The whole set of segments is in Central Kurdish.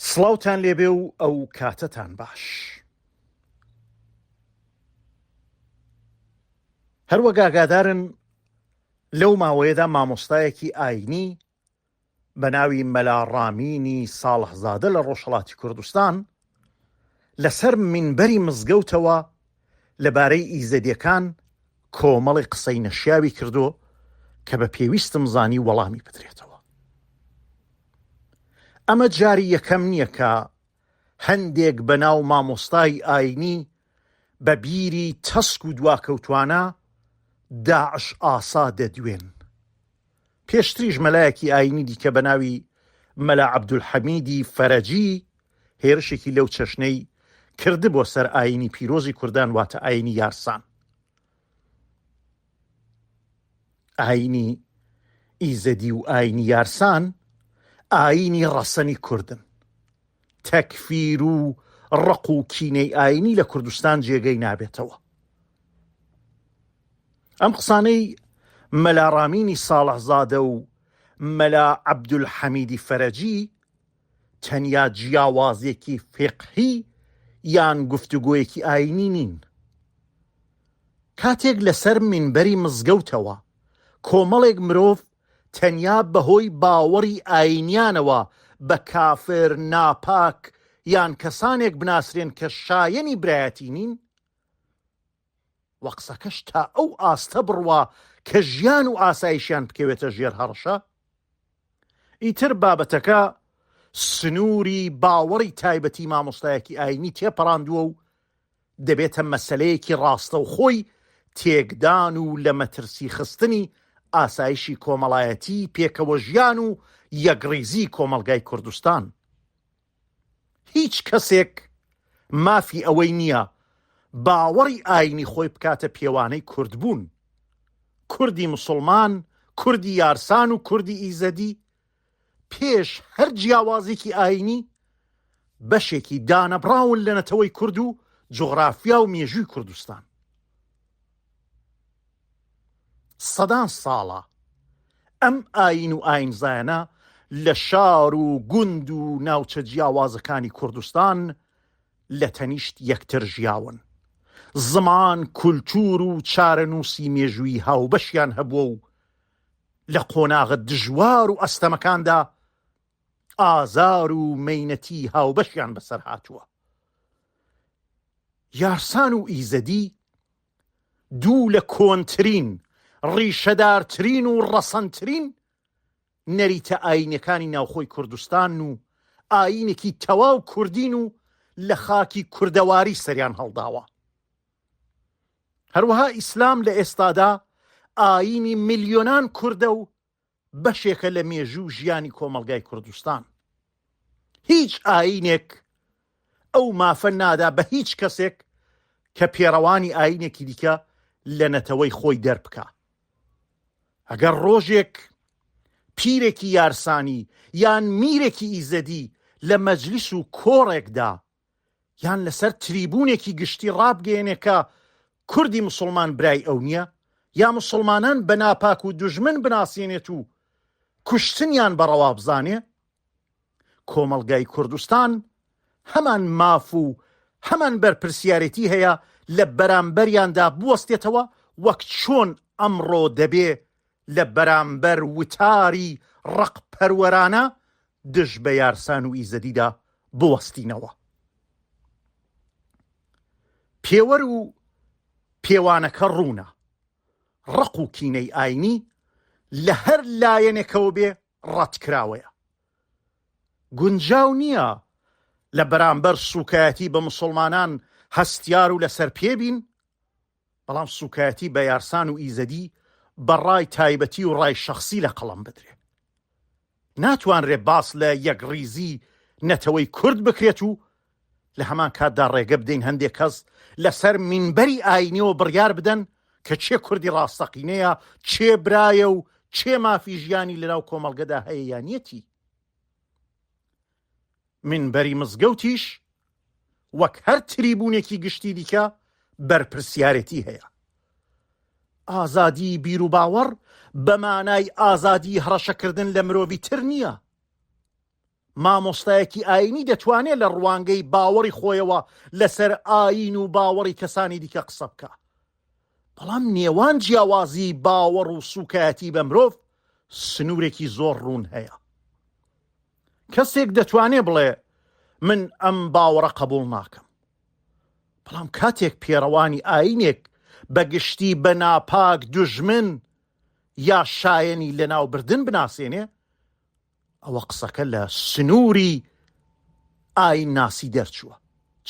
سڵاوتان لێبێ و ئەو کاتەتان باش. هەروەک ئاگادارن لەو ماوەیەدا مامۆستایەکی ئاینی بە ناوی مەلا ڕامینی ساڵحزادە لە ڕۆژهەڵاتی کوردستان لەسەر مینبەری مزگەوتەوە لەبارەی ئیزەدیەکان کۆمەڵی قسەی نەشیاوی کردو کە بە پێویستم زانی وەڵامی بدرێتەوە. ئەمە جاری یەکەم نییە کە هەندێک بەناو مامۆستای ئاینی بە بیری تەسک و دواکەوتوانە داعش ئاسا دەدوێن. پێشتریش مەلایەکی ئاینی دیکە بە ناوی مەلا عەبدولحەمیدی فەرەجی هێرشێکی لەو چەشنەی کردبووە سەر ئاینی پیرۆزی کوردان واتە ئاینی یارسان. ئاینی ئیزەدی و ئاینی یارسان ئاینی ڕەسەنی کوردن. تەکفیر و ڕق و کینەی ئاینی لە کوردستان جێگەی نابێتەوە. ئەم قسانەی مەلا ڕامینی ساڵحزادە و مەلا عەبدولحەمیدی فەرەجی تەنیا جیاوازیەکی فیقهی یان گفتوگۆیەکی ئاینی نین. کاتێک لەسەر مینبەری مزگەوتەوە کۆمەڵێک مرۆڤ تەنیا بەهۆی باوەڕی ئاینیانەوە بە کافر، ناپاک یان کەسانێک بناسرێن کە شایەنی برایەتی نین، وە قسەکەش تا ئەو ئاستە بڕوا کە ژیان و ئاسایشیان بکەوێتە ژێر هەڕەشە، ئیتر بابەتەکە سنووری باوەڕی تایبەتی مامۆستایەکی ئاینی تێپەڕاندووە و دەبێتە مەسەلەیەکی ڕاستەوخۆی تێکدان و لە مەترسی خستنی ئاسایشی کۆمەڵایەتی، پێکەوەژیان و یەکڕیزی کۆمەڵگای کوردستان. هیچ کەسێک مافی ئەوەی نییە باوەڕی ئاینی خۆی بکاتە پێوانەی کوردبوون. کوردی موسڵمان، کوردی یارسان و کوردی ئیزەدی پێش هەر جیاوازیکی ئاینی بەشێکی دانەبڕاون لە نەتەوەی کورد و جوغرافیا و مێژووی کوردستان. سەدان ساڵە ئەم ئایین و ئایینزایانە لە شار و گوند و ناوچە جیاوازەکانی کوردستان لە تەنیشت یەکتر ژیاون. زمان، کولتوور و چارەنووسی مێژوویی هاوبەشیان هەبووە و لە قۆناغە دژوار و ئەستەمەکاندا ئازار و مەینەتی هاوبەشیان بەسەر هاتووە. یارسان و ئیزەدی دوو لە کۆنترین، ڕیشەدارترین و ڕەسەنترین نەریتە ئایینیەکانی ناوخۆی کوردستانن و ئایینێکی تەواو کوردین و لە خاکی کوردەواری سەریان هەڵداوە. هەروەها ئیسلام لە ئێستادا ئایینی ملیۆنان کوردە و بەشێکە لە مێژوو و ژیانی کۆمەڵگای کوردستان. هیچ ئایینێک ئەو مافە نادا بە هیچ کەسێک کە پێڕەوانی ئایینێکی دیکە لە نەتەوەی خۆی دەربکا. ئەگەر ڕۆژێک پیرێکی یارسانی یان میرێکی ئیزەدی لە مەجلیس و کۆڕێکدا یان لەسەر تریبوونێکی گشتی ڕابگەیەنێ کە کوردی موسڵمان برای ئەو نییە، یا موسڵمانان بە ناپاک و دوژمن بناسێنێت و کوشتنیان بە ڕەوا بزانێ، کۆمەڵگای کوردستان هەمان ماف و هەمان بەرپرسیارێتی هەیە لە بەرامبەریاندا بوەستێتەوە وەک چۆن ئەمڕۆ دەبێ لە بەرامبەر وتاری ڕق پەروەرانە دژ بە یارسان و ئیزەدیدا بوەستینەوە. پێوەر و پێوانەکە ڕوونە، ڕق و کینەی ئاینی لە هەر لایەنێکەوە بێ ڕەتکراوەیە. گونجاو نییە لە بەرامبەر سووکایەتی بە موسڵمانان هەستیار و لەسەر پێ بین، بەڵام سوکایەتی بە یارسان و ئیزەدی بە ڕای تایبەتی و ڕای شەخسی لە قەڵەم بدرێ. ناتوانرێ باس لە یەکڕیزی نەتەوەی کورد بکرێت و لە هەمان کاتدا ڕێگە بدەین هەندێک کەس لەسەر مینبەری ئاینیەوە بڕیار بدەن کە کێ کوردی ڕاستەقینەیە، کێ برایە و کێ مافی ژیانی لەناو کۆمەڵگەدا هەیە یا نیەتی. مینبەری مزگەوتیش وەک هەر تریبوونێکی گشتی دیکە بەرپرسیارێتی هەیە. ئازادیی بیروباوەڕ بە مانای ئازادیی هەڕەشەکردن لە مرۆڤی تر نییە. مامۆستایەکی ئایینی دەتوانێ لە ڕوانگەی باوەڕی خۆیەوە لەسەر ئایین و باوەڕی کەسانی دیکە قسە بکا. بەڵام نێوان جیاوازیی باوەڕ و سووکایەتی بە مرۆڤ سنوورێکی زۆر ڕوون هەیە. کەسێک دەتوانێ بڵێ من ئەم باوەڕە قەبووڵ ناکەم. بەڵام کاتێک پێڕەوانی ئایینێک بە گشتی بە ناپاک، دوژمن یا شایەنی لەناوبردن بناسێنێ، ئەوە قسەکە لە سنووری ئایینناسی دەرچووە،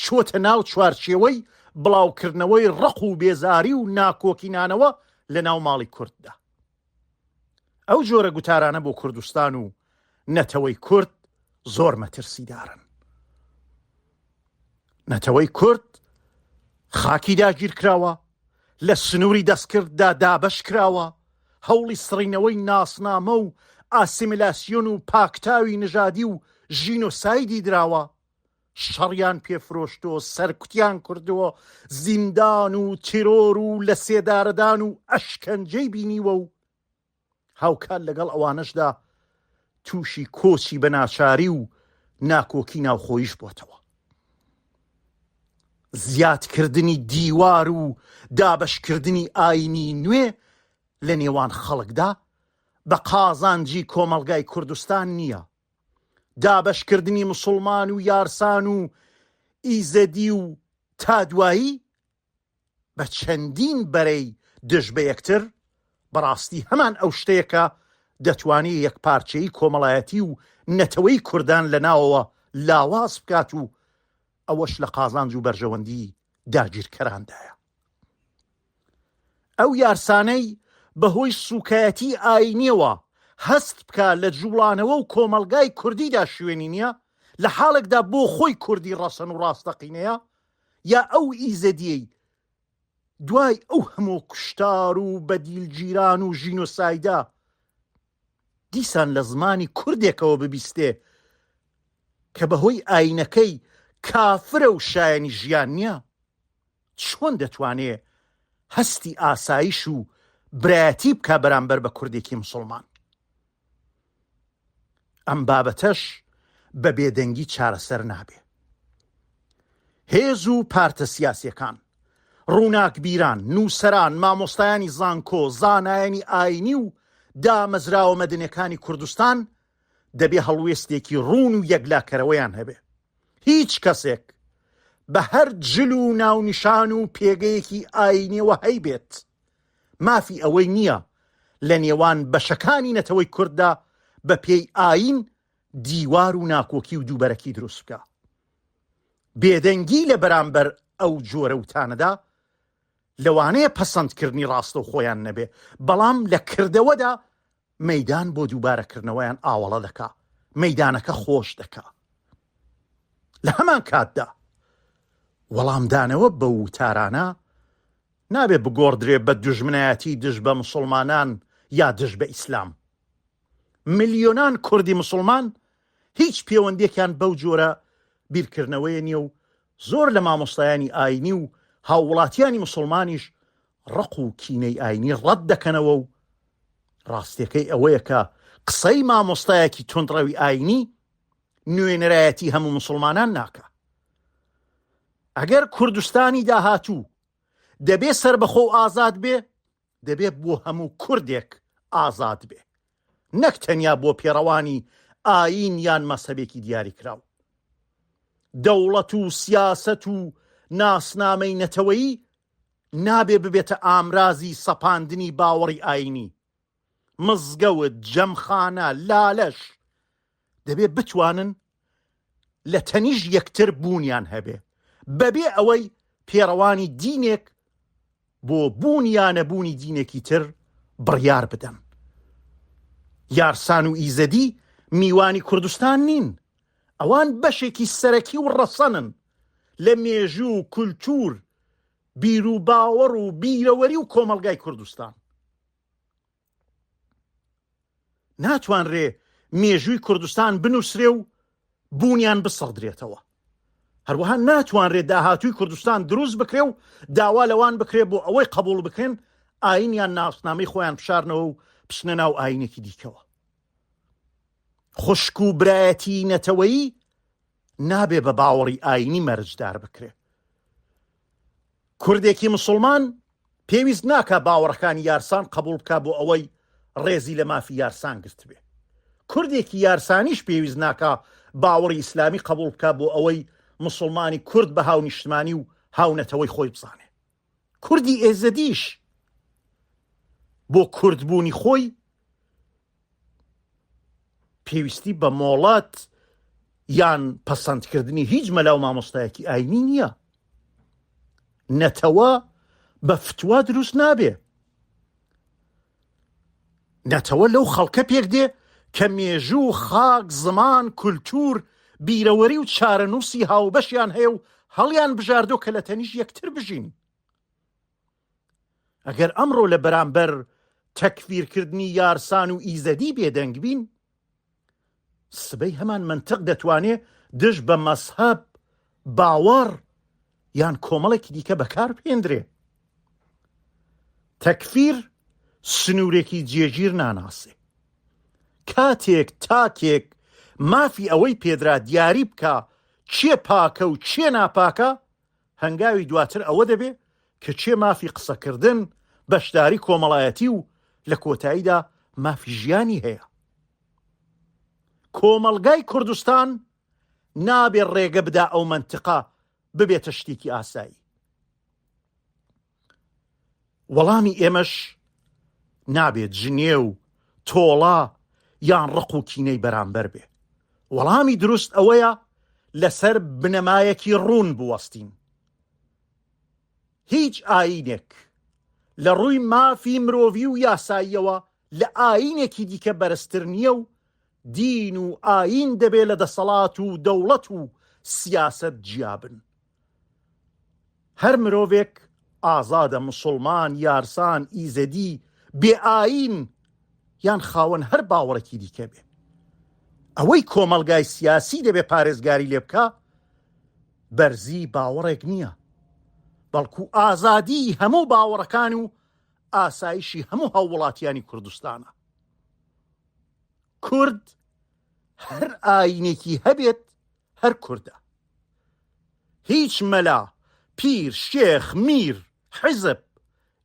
چووەتە ناو چوارچێوەی بڵاوکردنەوەی ڕق و بێزاری و ناکۆکینانەوە لە ناو ماڵی کورددا. ئەو جۆرە گوتارانە بۆ کوردستان و نەتەوەی کورد زۆر مەترسیدارن. نەتەوەی کورد خاکی داگیرکراوە، لە سنووری دەستکرددا دابەش کراوە، هەوڵی سڕینەوەی ناسنامە و ئاسیمیلاسیۆن و پاکتاوی نژادی و ژینۆسایدی دراوە، شەڕیان پێ فرۆشتووە، سەرکوتیان کردووە، زیندان و تیرۆر و لەسێدارەدان و ئەشکەنجەی بینیوە و هاوکات لەگەڵ ئەوانەشدا تووشی کۆچی بە ناچاری و ناکۆکی ناوخۆیش بۆتەوە. زیادکردنی دیوار و دابەشکردنی ئاینی نوێ لە نێوان خەڵکدا بە قازانجی کۆمەڵگای کوردستان نییە. دابەشکردنی مسوڵمان و یارسان و ئیزەدی و تا دوایی بە چەندین بەرەی دژ بە یەکتر، بەڕاستی هەمان ئەو شتەیە کە دەتوانێ یەکپارچەیی کۆمەڵایەتی و نەتەوەیی کوردان لە ناوەوە لاواز بکات و ئەوەش لە قازانج و بەرژەوەندیی داگیرکەراندایە. ئەو یارسانەی بە هۆی سووکایەتیی ئایینییەوە هەست بکا لە جووڵانەوە و کۆمەڵگای کوردیدا شوێنی نییە، لە حاڵێکدا بۆ خۆی کوردی ڕەسەن و ڕاستەقینەیە، یا ئەو ئیزەدیەی دوای ئەو هەموو کوشتار و بەدیلگیران و ژینۆسایدە دیسان لە زمانی کوردێکەوە ببیستێ کە بەهۆی ئاینەکەی کافرە و شایەنی ژیان نییە چۆن دەتوانێ هەستی ئاسایش و برایەتی بکا بەرامبەر بە کوردێکی مسوڵمان؟ ئەم بابەتەش بە بێدەنگی چارەسەر نابێ. هێز و پارتە سیاسیەکان، ڕووناکبیران، نووسەران، مامۆستایانی زانکۆ، زانایانی ئاینی و دامەزراوە مەدەنیەکانی کوردستان دەبێ هەڵوێستێکی ڕوون و یەکلاکەرەوەیان هەبێ. هیچ کەسێک بە هەر جل و ناونیشان و پێگەیەکی ئاینیەوە هەیبێت، مافی ئەوەی نییە لە نێوان بەشەکانی نەتەوەی کورددا بە پێی ئایین دیوار و ناکۆکی و دووبەرەکی دروست بکا. بێدەنگی لە بەرامبەر ئەو جۆرە وتانەدا لەوانەیە پەسەندکردنی ڕاستەوخۆیان نەبێ، بەڵام لە کردەوەدا مەیدان بۆ دووبارەکردنەوەیان ئاوەڵە دەکا، مەیدانەکە خۆش دەکا. لە هەمان کاتدا وەڵامدانەوە بەو وتارانە نابێ بگۆڕدرێ بە دوژمنایەتی دژ بە مسوڵمانان یا دژ بە ئیسلام. ملیۆنان کوردی مسوڵمان هیچ پێوەندیەکیان بەو جۆرە بیرکردنەوەیە نیە و زۆر لە مامۆستایانی ئاینی و هاووڵاتیانی مسوڵمانیش ڕق و کینەی ئاینی ڕەت دەکەنەوە و ڕاستیەکەی ئەوەیە کە قسەی مامۆستایەکی توندڕەوی ئاینی نوێنەرایەتی هەموو مسوڵمانان ناکا. ئەگەر کوردستانی داهاتوو دەبێ سەربەخۆ و ئازاد بێ، دەبێ بۆ هەموو کوردێک ئازاد بێ، نەک تەنیا بۆ پێڕەوانی ئایین یان مەزهەبێکی دیاریکراو. دەوڵەت و سیاسەت و ناسنامەی نەتەوەیی نابێ ببێتە ئامرازی سەپاندنی باوەڕی ئایینی. مزگەوت، جەمخانە، لالەش دەبێ بتوانن لە تەنیشت یەکتر بوونیان هەبێ، بەبێ ئەوەی پێڕەوانی دینێک بۆ بوون یا نەبوونی دینێکی تر بڕیار بدەن. یارسان و ئیزەدی میوانی کوردستان نین، ئەوان بەشێکی سەرەکی و ڕەسەنن لە مێژوو و کولتوور، بیروباوەڕ و بیرەوەری و کۆمەڵگای کوردستان. ناتوانرێ مێژووی کوردستان بنووسرێ و بوونیان بسڕدرێتەوە. هەروەها ناتوانرێ داهاتووی کوردستان دروست بکرێ و داوا لەوان بکرێ بۆ ئەوەی قبوڵ بکرێن ئایین یان ناسنامەی خۆیان بشارنەوە و بچنە ناو ئایینێکی دیکەوە. خوشک و برایەتیی نەتەوەیی نابێ بە باوەڕی ئایینی مەرجدار بکرێ. کوردێکی مسوڵمان پێویست ناکا باوەڕەکانی یارسان قەبووڵ بکا بۆ ئەوەی ڕێزی لە مافی یارسان گرتبێ. کوردێکی یارسانیش پێویست ناکا باوەڕی ئیسلامی قەبووڵ بکا بۆ ئەوەی مسوڵمانی کورد بە هاونیشتمانی و هاونەتەوەی خۆی بزانێ. کوردی ئێزەدیش بۆ کوردبوونی خۆی پێویستی بە مۆڵەت یان پەسەندکردنی هیچ مەلا و مامۆستایەکی ئاینی نییە. نەتەوە بە فتوا دروست نابێ. نەتەوە لەو خەڵکە پێک دێ کە مێژوو، خاک، زمان، کولتوور، بیرەوەری و چارەنووسی هاوبەشیان هەیە و هەڵیان بژاردۆ کە لە تەنیشت یەکتر بژین. ئەگەر ئەمڕۆ لە بەرامبەر تەکفیرکردنی یارسان و ئیزەدی بێدەنگ بین، سبەی هەمان مەنتق دەتوانێ دژ بە مەزهەب، باوەڕ یان کۆمەڵێکی دیکە بەکار بهێندرێ. تەکفیر سنوورێکی جێگیر ناناسێ. کاتێک تاکێک مافی ئەوەی پێدرا دیاری بکا کێ پاکە و کێ ناپاکە، هەنگاوی دواتر ئەوە دەبێ کە کێ مافی قسەکردن، بەشداری کۆمەڵایەتی و لە کۆتاییدا مافی ژیانی هەیە. کۆمەڵگای کوردستان نابێ ڕێگە بدا ئەو مەنتقە ببێتە شتێکی ئاسایی. وەڵامی ئێمەش نابێت جنێو، تۆڵە یان ڕق و کینەی بەرامبەر بێ. وەڵامی دروست ئەوەیە لەسەر بنەمایەکی ڕوون بوەستین. هیچ ئایینێک لە ڕووی مافی مرۆڤی و یاساییەوە لە ئایینێکی دیکە بەرزتر نییە و دین و ئایین دەبێ لە دەسەڵات و دەوڵەت و سیاسەت جیا بن. هەر مرۆڤێک ئازادە مسوڵمان، یارسان، ئیزەدی، بێ ئایین یان خاوەن هەر باوەڕێکی دیکە بێ. ئەوەی کۆمەڵگای سیاسی دەبێ پارێزگاری لێ بکا بەرزی باوەڕێک نییە، بەڵکو ئازادیی هەموو باوەڕەکان و ئاسایشی هەموو هاووڵاتیانی کوردستانە. کورد هەر ئایینێکی هەبێت هەر کوردە. هیچ مەلا، پیر، شێخ، میر، حیزب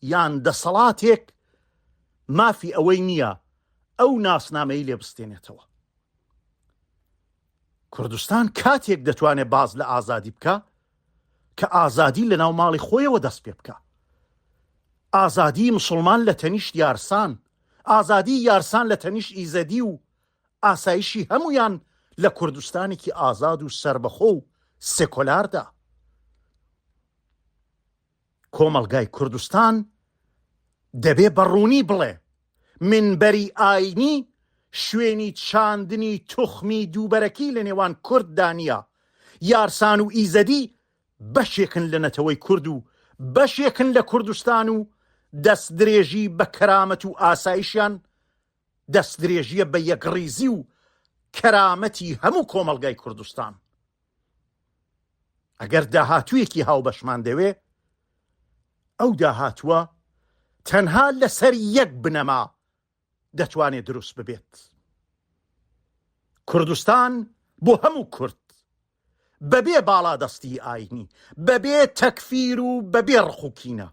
یان دەسەڵاتێک مافی ئەوەی نییە ئەو ناسنامەی لێ بستێنێتەوە. کوردستان کاتێک دەتوانێت باز لە ئازادی بکا کە ئازادی لە ناو ماڵی خۆیەوە دەست پێ بکا. ئازادی مسوڵمان لە تەنیشت یارسان، ئازادی یارسان لە تەنیشت ئیزەدی و ئاسایشی هەموویان لە کوردستانێکی ئازاد و سەربەخۆ و سێکۆلاردا. کۆمەڵگای کوردستان دەبێ بە ڕوونی بڵێ مینبەری ئاینی شوێنی چاندنی توخمی دووبەرەکی لە نێوان کورددا نییە، یارسان و ئیزەدی بەشێکن لە نەتەوەی کورد و بەشێکن لە کوردستان و دەستدرێژی بە کەرامەت و ئاسایشیان دەستدرێژییە بە یەکڕیزی و کەرامەتی هەموو کۆمەڵگای کوردستان. ئەگەر داهاتوویەکی هاوبەشمان دەوێ، ئەو داهاتووە تەنها لەسەر یەک بنەما دەتوانێ دروست ببێت. کوردستان بۆ هەموو کورد، بەبێ باڵادەستیی ئایینی، بەبێ تەکفیر و بەبێ ڕق و کینە.